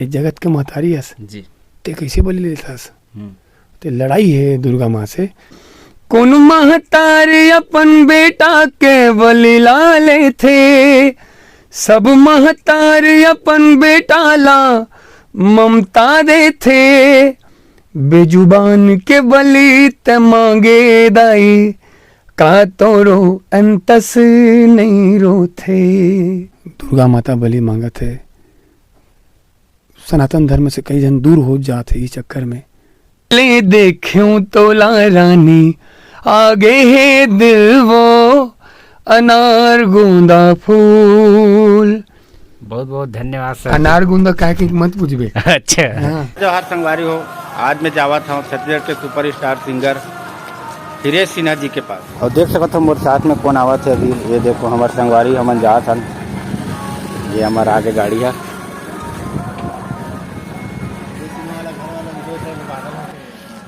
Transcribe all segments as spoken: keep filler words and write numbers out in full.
ए जगत के महतारी अस, जी। ते कइसे बलि लेथस? हम्म। ते लड़ाई हे दुर्गा माँ से। कोन महतारी अपन बेटा के बलि ला लेथे, सब महतारी अपन बेटा ला ममता देथे। बेजुबान के बलि ते मांगे दाई, का तोरो अंतस नइ रोथे। दुर्गा माता बलि मांगत हे। सनातन धर्म से कई झन दूर हो जात हे इस चक्कर में। ले देख्यों तोला रानी, आगे हे दिल वो अनार गोंदा फूल। बहुत बहुत धन्यवाद सर। अनार गोंदा काहे के मत पूछबे। अच्छा। हाँ। जोहार संगवारी हो, आज मैं जावत हूँ छत्तीसगढ़ के सुपरस्टार सिंगर हिरेश सिन्हा जी के पास। और देख सकत हो मोर साथ में कौन आवत है अभी। ये देखो हमार संगवारी हमन जात हन। ये हमार आगे गाड़ी है।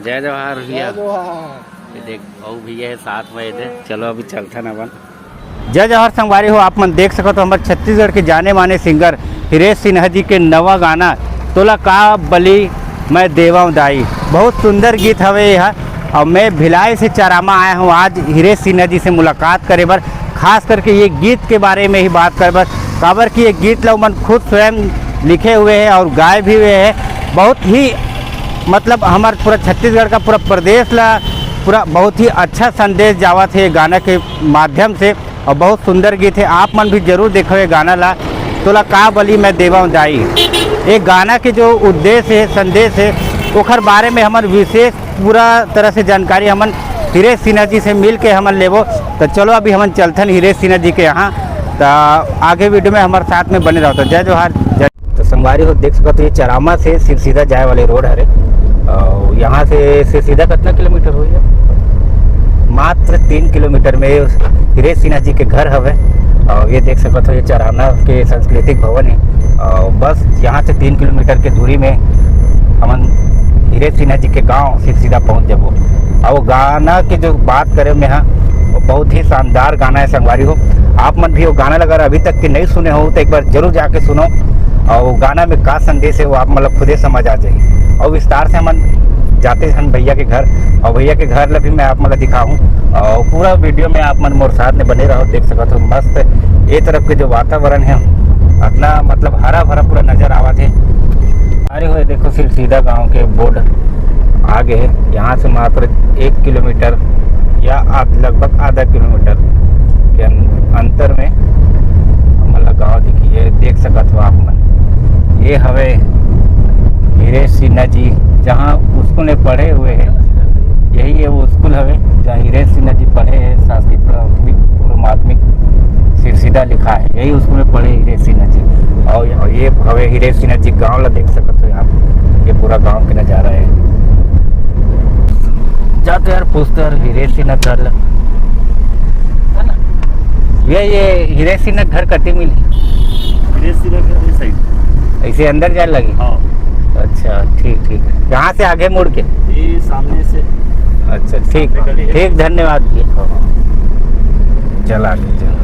जय जोहार भैया। जय जोहार। ये देख, अउ भैया है साथ में, ये देख। चलो अभी चलथन अपन। जय जोहार संगवारी हो, आप मन देख सकत हो हमर छत्तीसगढ़ के जाने माने सिंगर हिरेश सिन्हा जी के नवा गाना तोला का बलि मैं देवंव दाई। बहुत सुंदर गीत हवे ये ह। और मैं भिलाई से चरामा आया हूँ आज हिरेश सिन्हा जी से मुलाकात करे बर, खास करके ये गीत के बारे में ही बात करे बर, काबर कि ये गीत ला उमन खुद स्वयं लिखे हुए हैं और गाए भी हुए हैं। बहुत ही मतलब हमार पूरा छत्तीसगढ़ का पूरा प्रदेश ला पूरा बहुत ही अच्छा संदेश जावत है ये गाना के माध्यम से। और बहुत सुंदर गीत है, आप मन भी जरूर देखो ये गाना ला। तोला का बलि मैं देवंव दाई, ये गाना के जो उद्देश्य है, संदेश है, ओखर बारे में हमर विशेष पूरा तरह से जानकारी हमन हिरेश सिन्हा जी से मिल के हमन लेबो। तो चलो अभी हमन चलथन हिरेश सिन्हा जी के यहाँ। तो आगे वीडियो में हमारे साथ में बने रहो। तो जय जोहार, जय। तो संगवारी हो देख सकत हो, ये चरामा से सिरसीदा जाए वाले रोड हरे। और यहाँ से सिरसीदा कितना किलोमीटर होही? मात्र तीन किलोमीटर में हिरेश सिन्हा जी के घर हवे। और ये देख सकत हो, ये चरामा के सांस्कृतिक भवन है। और बस यहाँ से तीन किलोमीटर के दूरी में हमन हिरेश सिन्हा जी के गांव सिरसीदा पहुँच जाबो। और वो गाना के जो बात करे में हा, वो बहुत ही शानदार गाना है संगवारी हो। आप मन भी वो गाना ला अगर अभी तक के नहीं सुने हो तो एक बार जरूर जाके सुनो। और वो गाना में का संदेश है वो आप मतलब खुदे समझ आ जाही। और विस्तार से हमन जाते हन भैया के घर, और भैया के घर ला भी मैं आप मतलब दिखाऊँ। और पूरा वीडियो में आप मन मोर साथ में बने रहो, देख सकत हो मस्त ये तरफ के जो वातावरण है, इतना मतलब हरा भरा पूरा नजर आवत है। अरे हो देखो, सिरसीदा गांव के बोर्ड आगे है, यहाँ से मात्र एक किलोमीटर या आध, लगभग आधा किलोमीटर के अं-, अंतर में हमला गांव दिखी है, देख सकत हो आप मन। ये हवे हिरेश सिन्हा जी, जहाँ स्कूल में पढ़े हुए हैं, यही है वो स्कूल हवे, जहाँ हिरेश सिन्हा जी पढ़े हैं, शासकीय प्राथमिक और माध्यमिक सिरसीदा लिखा है, यही स्कूल में पढ़े हिरेश सिन्हा जी। और ये हवे हिरेश सिन्हा जी गांव ला देख सकत हो आप, ये पूरा गांव के नजारा है। जाते यार, पूछते यार हिरेश सिन्हा घर ला। भैया, ये हिरेश सिन्हा घर कति मिली? हिरेश सिन्हा घर ये साइड। ऐसे अंदर जाए लगी? हाँ। अच्छा, ठीक, ठीक। यहाँ से आगे मुड़ के? ये सामने से। अच्छा, ठीक, सामने गली है। ठीक, धन्यवाद जी। चला के चला।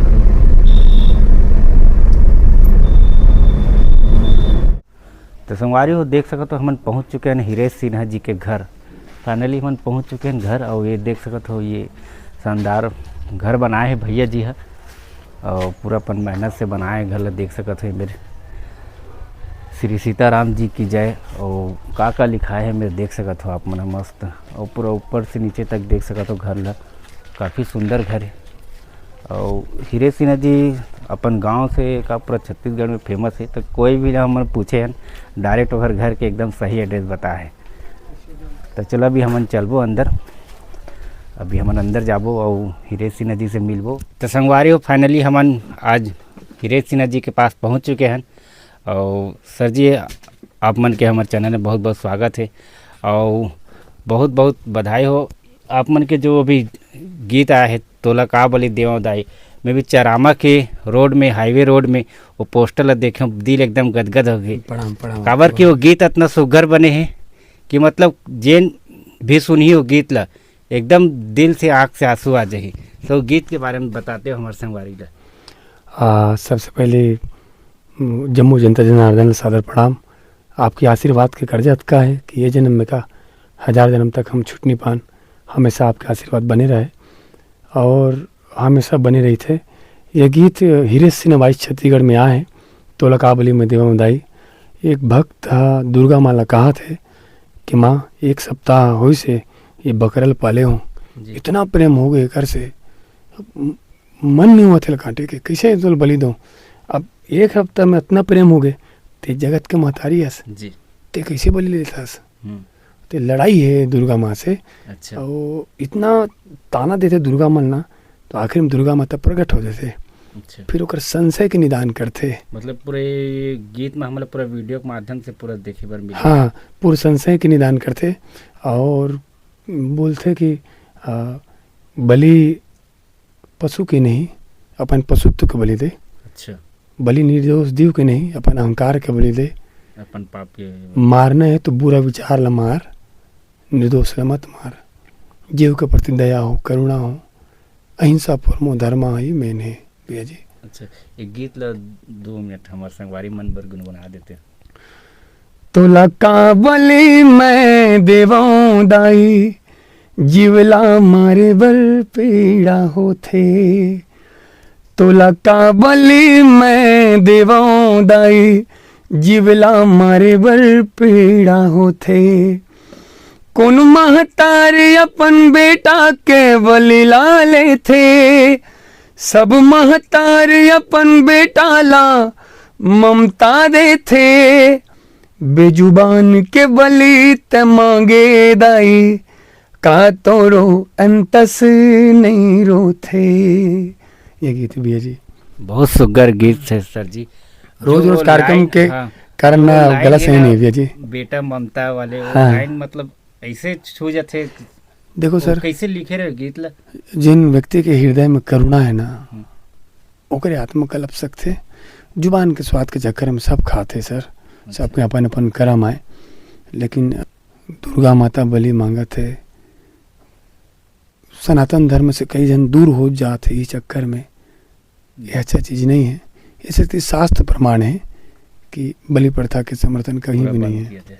तो संगवारी हो, देख सकत हो, हमन पहुँच चुके हैं हिरेश सिन्हा जी के घर। फाइनली हमन पहुँच चुके हैं घर, और ये देख सकत हो, ये शानदार घर बनाए है भैया जी ह, और पूरा अपन मेहनत से बनाए घर ला देख सकत हो। ये मेरे श्री सीताराम जी की जय। और का का लिखाए है मेरे देख सकत हो आप मन, मस्त। और पूरा ऊपर से नीचे तक देख सकत हो घर ला, काफ़ी सुंदर घर है। और हीरे सिन्हा जी अपन गांव से का पूरा छत्तीसगढ़ में फेमस है, तो कोई भी ना हमन पूछे हैं, डायरेक्ट ओकर घर के एकदम सही एड्रेस बताए है। तो चलो अभी हमन चलबो अंदर, अभी हमन अंदर जाबो और हीरे सिन्हा जी से मिलबो। तो संगवारी हो, फाइनली हमन आज हीरे सिन्हा जी के पास पहुंच चुके हैं। और सर जी, आप मन के हमर चैनल में बहुत बहुत स्वागत है और बहुत बहुत बधाई हो। आप मन के जो अभी गीत आया है, तोला का बलि देवंव दाई, मैं भी चरामा के रोड में, हाईवे रोड में वो पोस्टर ला देखे हूँ, दिल एकदम गदगद हो गए। प्रणाम, प्रणाम। काबर कि वो गीत इतना सुघर बने है कि मतलब जेन भी सुनही वो गीत ला, एकदम दिल से आँख से आंसू आ जाही। तो गीत के बारे में बताते हो हमारे संगवारी ला। आ, सबसे पहले, उम, जम्मो जनता जनार्दन ला सादर प्रणाम। आपके आशीर्वाद के कर्जा अतका हे कि ये जन्म में का, हजार जन्म तक हम छूट नहीं पान। हमेशा आपके आशीर्वाद बने रहे और हमेशा बने रहिथे। ये गीत हिरेश सिन्हा वॉइस छत्तीसगढ़ में आए हे, तोला का बलि मैं देवंव दाई। एक भक्त ह दुर्गा माँ ला कहत हे कि माँ, एक सप्ताह होइस हे ये बकरा ल पाले हों, जी। इतना प्रेम हो गे एकर से, म-, मन नहीं होत हे ल काटे के, कैसे तोला बलि दो? अब एक हफ्ता में इतना प्रेम हो गे, ते जगत के महतारी हस, जी। ते कैसे बलि लेथस? हम्म। ते लड़ाई हे दुर्गा माँ से। अच्छा। अउ इतना ताना देथे दुर्गा माँ ल ना, तो आखिर में दुर्गा माता प्रकट हो जाथे। अच्छा। फिर ओकर संशय के निदान करथे। मतलब पूरे गीत में हमला पूरा वीडियो के माध्यम से पूरा देखे बर मिले। हाँ, पूरा संशय के निदान करथे और बोलथे कि, अ, बलि पशु के नहीं, अपन पशुत्व के बलि दे। अच्छा। बलि निर्दोष जीव के नहीं, अपन अहंकार के बलि दे। अपन पाप के। मारना हे तो बुरा विचार ला मार, निर्दोष ला मत मार। जीव के प्रति दया हो, करुणा हो, अहिंसा परमो धर्मा ही मेन हे, भैया जी। अच्छा, एक गीत ला दो मिनट हमर संगवारी मन बर गुनगुना देते। तोला का बलि मैं देवंव दाई, जीव ला मारे बर पीड़ा होथे। तोला का बलि मैं देवंव दाई, जीव ला मारे बर पीड़ा होथे। कोन महतारी अपन बेटा के बलि ला लेथे, सब महतारी अपन बेटा ला ममता देथे। बेजुबान के बलि ते मांगे दाई, का तोरो अंतस नहीं रोथे। ये गीत भैया जी। बहुत सुग्घर गीत हे सर जी। रोज जो रोज कार्यक्रम line, के हाँ, कारण जो ना line गला हे सही ना, नहीं भैया जी। बेटा ममता वाले वो हाँ। Line मतलब ऐसे छू जाथे। देखो वो सर, कैसे लिखे रहे गीत ला? जिन व्यक्ति के हृदय में करुणा है ना, हम्म। ओकरे आत्मा कलप सकथे। जुबान के स्वाद के चक्कर में सब खाथे सर, अच्छा। सबके अपन अपन करम आए, लेकिन दुर्गा माता बलि मांगत हे। सनातन धर्म से कई झन दूर हो जात हे इस चक्कर में। ये अच्छा चीज नहीं है। ये शक्ति शास्त्र प्रमाण है कि बलि प्रथा के समर्थन कहीं पूरा भी नहीं बंद है। किया जाए।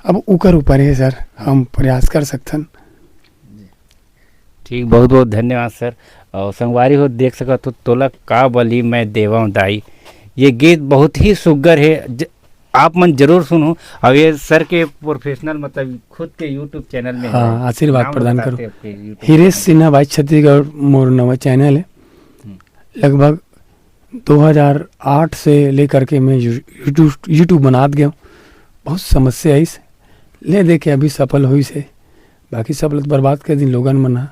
अब ओकर ऊपर है सर, हम प्रयास कर सकथन। जी। ठीक, बहुत बहुत धन्यवाद सर। और संगवारी हो देख सकत हो, तोला का बलि मैं देवंव दाई, ये गीत बहुत ही सुग्घर है। ज-, आप मन जरूर सुनो। और ये सर के professional मतलब खुद के YouTube channel में हाँ, है। आशीर्वाद नाम प्रदान बताते करो। आपके YouTube Hiresh channel। Sinha voice Chhattisgarh मोर नवा channel है। हम्म। लगभग दो हज़ार आठ से लेकर के मैं यू-, YouTube, YouTube बनात गया हूँ। बहुत समस्या आइस, ले दे के अभी सफल होइस हे। बाकी सब लोग बर्बाद कर दिन लोगन मन हा।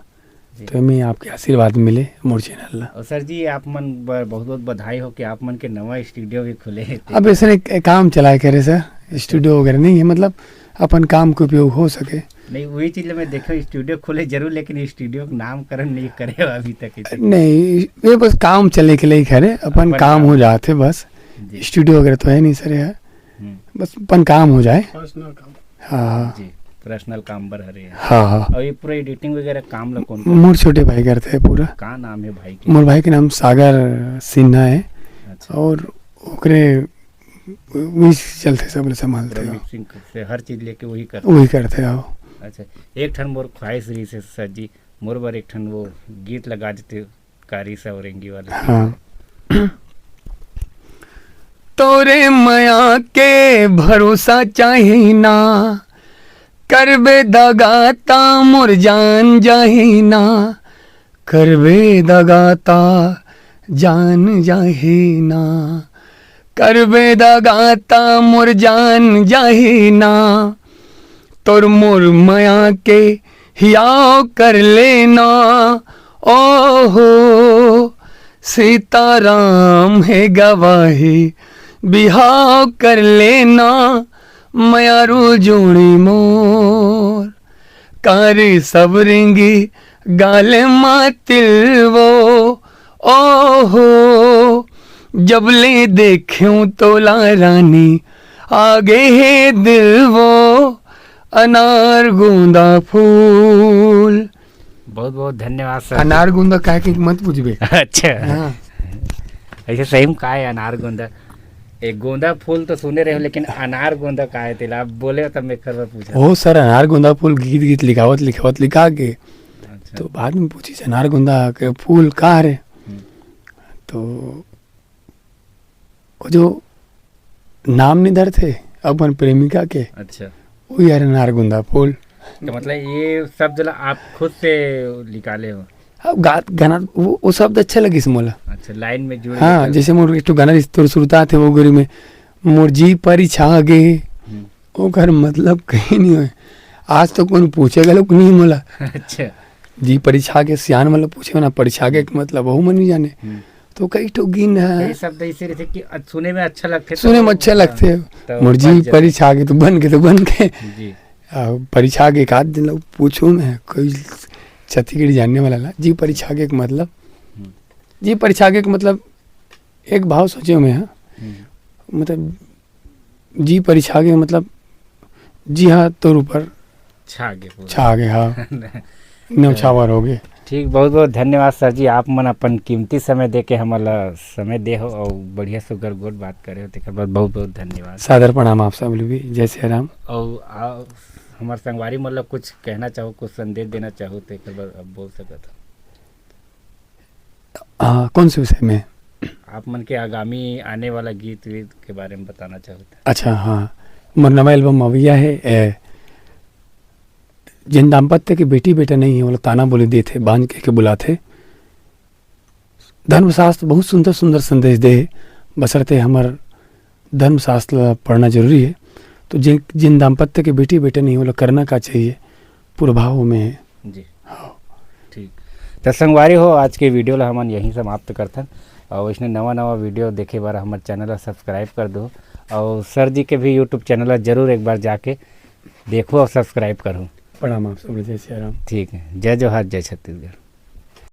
जी। तो मैं आपके आशीर्वाद मिले मोर channel ला। और सर जी, आप मन बर बहुत बहुत बधाई हो कि आप मन के नवा studio भी खुले हे। अब ऐसे एक, एक काम चलाए करे सर, studio वगैरह नहीं है, मतलब अपन काम के उपयोग हो सके। नहीं, वही चीज मैं देखा, studio खोले जरूर, लेकिन ये studio का नामकरण नहीं करे हो अभी तक इसे। नहीं, ये बस काम चले के लिए करे, अपन अपन काम काम। हो जाते बस। जी। Studio वगैरह तो है नहीं सर यार, हम्म। बस अपन काम हो जाए। Personal काम। हाँ, हाँ। जी, personal काम बर हरे। हाँ, हाँ। और ये पूरा editing वगैरह काम ला कौन करथे? मोर छोटे भाई करथे पूरा। का नाम है भाई के? मोर भाई के नाम सागर सिन्हा है। अच्छा। और ओकरे वही चलथे, सब ले संभालथे पूरा हो। Mixing से हर चीज लेके वही करथे। वही करथे हो। अच्छा, एक ठन मोर ख्वाहिश रहिस हे सर जी, मोर बर एक ठन वो गीत लगा देते, कारी सवरेंगी वाला। हाँ। तोरे मया के भरोसा चाही ना, करबे दगा ता मोर जान जाही ना, करबे दगा ता जान जाही ना, करबे दगा ता मोर जान जाही ना। तोर मोर मया के हियाव कर लेना, ओहो सीताराम हे गवाही, बिहाव कर लेना, मयारू जोड़ी मोर। कारी सवरेंगी गाले मा तिलवो, ओहो जब ले देख्यूं तोला रानी, आगे हे दिलवो अनार गोंदा फूल। बहुत बहुत धन्यवाद सर। अनार गोंदा काहे के मत पूछबे। अच्छा। हाँ। ऐसे सही में का है अनार गोंदा? एक गोंदा फूल तो सुने रहे हो, लेकिन अनार गोंदा का है तेला आप बोले तब मैं खरबर पूछा। ओ सर, अनार गोंदा फूल गीत गीत लिखावत लिखावत लिखा के, अच्छा। तो बाद में पूछी अनार गोंदा के फूल का हरे? हम्म। तो वो जो नाम नहीं धरथे अपन प्रेमिका के, अच्छा। वो यार अनार गोंदा फूल। तो मतलब ये शब्द ला आप खुद से निकाले हो? अब गात गाना वो, वो शब्द अच्छा लगिस मोला। अच्छा, लाइन में जुड़ हाँ, गए। जैसे मोर एक ठो गाना रिस-, तोर सुरता थे वो गुरी में, "मोर जी परिछा गे।" हम्म। ओकर मतलब कहीं नहीं होय। आज तो कोन पूछे घलोक नहीं मोला। अच्छा। जी परिछा गे, सियान मतलब पूछे ना, परिछा गे के मतलब वहू मन नहीं जाने। हम्म। तो कई ठो गीत है। कई शब्द ऐसे रहते कि अ-, सुने में अच्छा लगथे सुने तो, में अच्छा हाँ, लगथे। तो मोर जी बन जाथे। परिछा गे तो बन के तो बन के। जी। आ, परिछा गे एक आध दिन लोग पूछो मैं, कोई छत्तीसगढ़ी जानने वाला ला। जी परिछा गे के मतलब, हम्म। जी परिछा गे के मतलब एक भाव सोचे मैं, हाँ। हम्म। मतलब जी परिछा गे मतलब जी हाँ तोर ऊपर छा गे पूरा। छा गे, हाँ। न्यौछावर हो गे। ठीक, बहुत बहुत धन्यवाद सर जी, आप मन अपन कीमती समय दे के हमन ला समय दे हो और बढ़िया सुघर गोठ बात करे हो, तेकर बर बहुत बहुत धन्यवाद। सादर प्रणाम आप सब ल भी, जय सिया राम। और आ, हमार संगवारी मन ला कुछ कहना चाहो, कुछ संदेश देना चाहो, तेकर बर अब बोल सकत हो। हाँ, कौन से विषय में? आप मन के आगामी आने वाला गीत वीत के बारे में बताना चाहो तो। अच्छा, हाँ, मोर नवा एल्बम अवइया हे। ए, जिन दाम्पत्य के बेटी बेटा नहीं है, वो ताना बोली देथे, बांझ कह के बुलाथे। धर्मशास्त्र बहुत सुंदर सुंदर संदेश दे हे, बशर्ते हमर धर्मशास्त्र ला पढ़ना जरूरी है। तो जिन, जिन दाम्पत्य के बेटी बेटा नहीं है, वो लोग करना का चाहिए, पूर्व भाव में है। जी। हाँ। ठीक। तो संगवारी हो, आज के वीडियो ला हमन यहीं समाप्त करथन। और इसने नवा नवा वीडियो देखे बर हमर चैनल ला सब्सक्राइब कर दो। और सर जी के भी यूट्यूब चैनल ला जरूर एक बार जाके देखो और सब्सक्राइब करो। प्रणाम आप सब, जय सिया राम। ठीक है, जय जोहार, जय छत्तीसगढ़।